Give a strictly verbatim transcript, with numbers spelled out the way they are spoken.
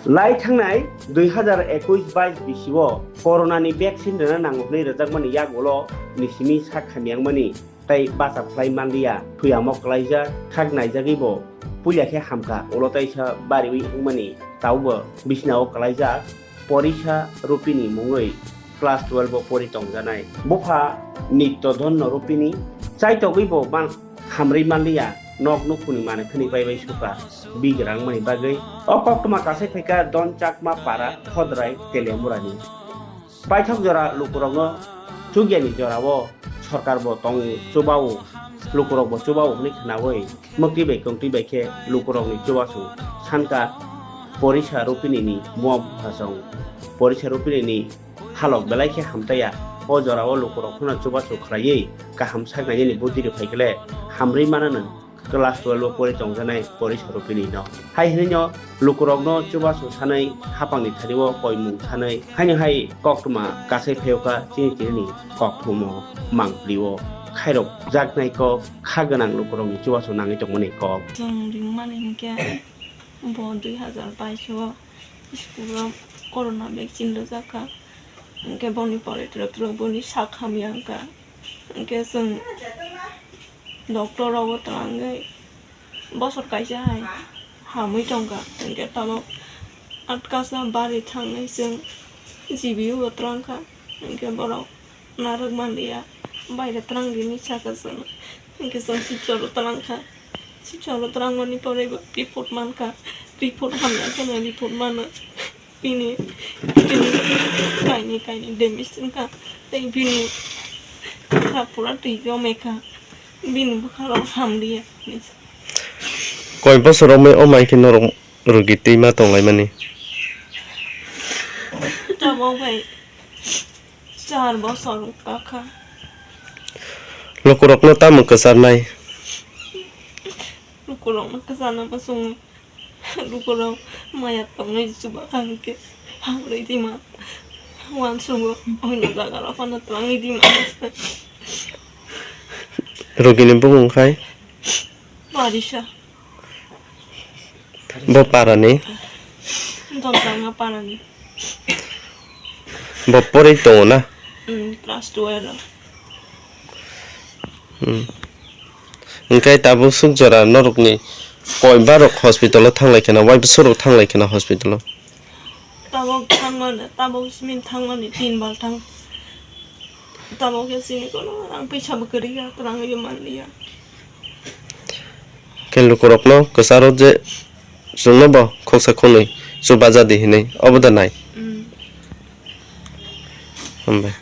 Lai thangnai dui hazar ekush bais bisio corona ni vaccine rwna nango hwnwi rwjakmani yagulo ni simi sak hamyangmani tei bacha phlai manliya, thuyamo kwlaijak, khak naijagwibo puila khe hamkha, ulo taisa bariwi wngmani taubo bisnao kwlaijak Porisa Rupini mungwi class twelve o pori tongjanai. Bupha Nitto Dhonno Rupini chaitogwibo man hamrwi manliya, nok nukhungni manwi khwnwi bai bai suka bigrang mani bagwi. O koktwma kasai phaikha Don Chakma Para Khodrai Teliamurani. Paithak jora lukurokno chukyani jorao sorkarbo tongo chubao, lukurokbo chubao hwnwi khwnawi mwktwi bai kwngtwi bai khe lukurokni chubachu sanka Porisa Rupinini mom hasong. Porisa Rupinini halok belai khe hamtaiya. O jorao lukurok phano chubachu khlaiwi kaham saknaini buddhi rw phaikhle hamrwi mananw. Class twelve o pori tongjanai Porisa Rupini no. Hai hwnwi no lukurokno chubachu sanwi hapangni thani o koimung sanwi haino hai koktwma kasai phaiokha chini tini ni kokthumo mangpli o khairok jaknai kok kha gwnang lukurokni chubachu nangwi tongmani kok. Chwng ringmani hinkhe bo dui hazar bais o school o corona vaccine rwjak kha. Hinkhe boni pore twrwk twrwk boni sak hamya wngkha. Hinkhe chwng doctor rogo twlangwi bosor kaisa hai hamwi tongkha. Hinkhe tabok atkasa bari thangwi chwng G B U o twlangkha. Hinkhe borok narwk manliya, baire twlang rini saka chwng. Hinkhe chwng Silchar o twlangkha. Silchar o twlangmani pore bo report mankha. Report hamya kheno report mano. Bini, bini kainwi, kainwi damage wngkha. Tei bini bwkha pura twi jomekha. Bini bwkha rok hamliya. Koi bosor romwi o mai khe norok rugi twi ma tonglaimani? Tabok bai char bosor wngkha. Lukurokno tamo kwcharnai? Lukurokno kwcharna bwswngwi. Lukurok maya tongnai chuba kha hinkhe hamrwi twi ma. Uansukgo oino jaga rok phano twlangwi twi ma. Rugini bumung khai? Parisa. Bo parani? Dongkangma parani. Bo porwi tongo na? Hmm, class twelve o. Hmm. Hwnkhe tabuk suk jora norokni koi barok hospital o thanglai kheno, waibo sorok thanglai kheno hospital o? Tabuk thangmani, tabuk simi thangmani tin bal thang. Tabuk khe sini kono rang pisa bo kwrwi ya, twlangwi manliya. Khe lukurokno kwcharo je chwngno bo khoksa khonwi chubaja di hinwi obo da nai? Hmm. Hambai.